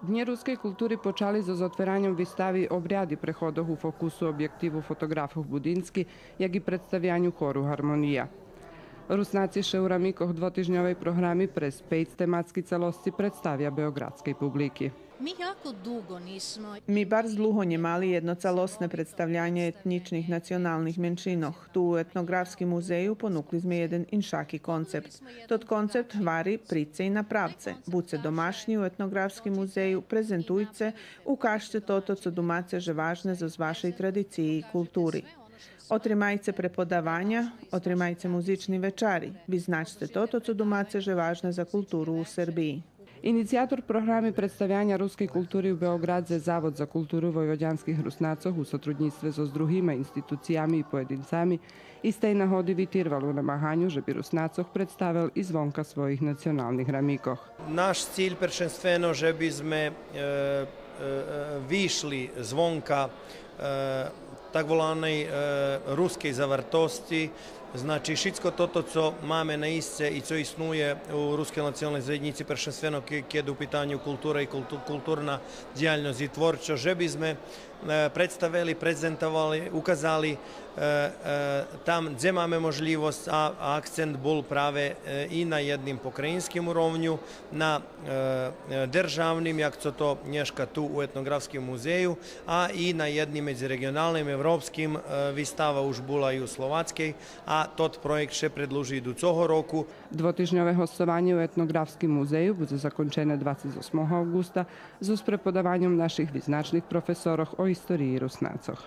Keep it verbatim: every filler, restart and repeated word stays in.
Днї рускей култури почали зоз отвераньом вистави Обряди преходох у фокусу обєктиву фотоґрафох Будински, як и представяню хору Гармония. Руснаци ше у рамикох двотижньовей програми през пейц тематски цалосци представя беоґрадскей публики. Mi jako dugo nismo... Ми барз длуго нє мали єдно цалосне представянє етнїчних националних меншинох. Ту у Етноґрафским музею понукли зме єден иншаки концепт. Тот концепт гвари: придзце и направце. Будзце домашнї у Етноґрафским музею, презентуйце, укажце тото цо думаце же важне зоз вашей традициї и култури. Отримайце преподаваня, отримайце музични вечари, визначце тото цо думаце же важне за културу у Сербиї. Инициятор програми представяня рускей култури у Беоґрадзе, Завод за културу войводянских Руснацох у сотруднїцтве зоз другима институциями и поєдинцами, из тей нагоди витирвал у намаганю же би Руснацох представел и звонка своїх националних рамикох. Наш циль першенствено же би зме, е, е, е, вишли звонка, е, так воланей, е, рускей завартосци. Значи, шицко тото цо маме наисце и цо иснує у Рускей националней заєднїци, першенствено ке-, кед у питаню култура и култу-, културна дїяльносц и творчосц, же би зме, е, представели, презентовали, указали, е, е, там дзе маме можлївосц, а, а акцент бул праве, е, и на єдним покраїнским уровню, на, е, е, державним, як цо то нєшка ту у Етноґрафским музею, а и на єдним медзиреґионалним, европским, е, вистава уж була и у Словацкей, а тот проєкт ше предлужи идуцого року. Двотижньове госцованє у Етноґрафским музею будзе закончене двацец осмого авґуста зоз преподаваньом наших визначних професорох о историї Руснацох.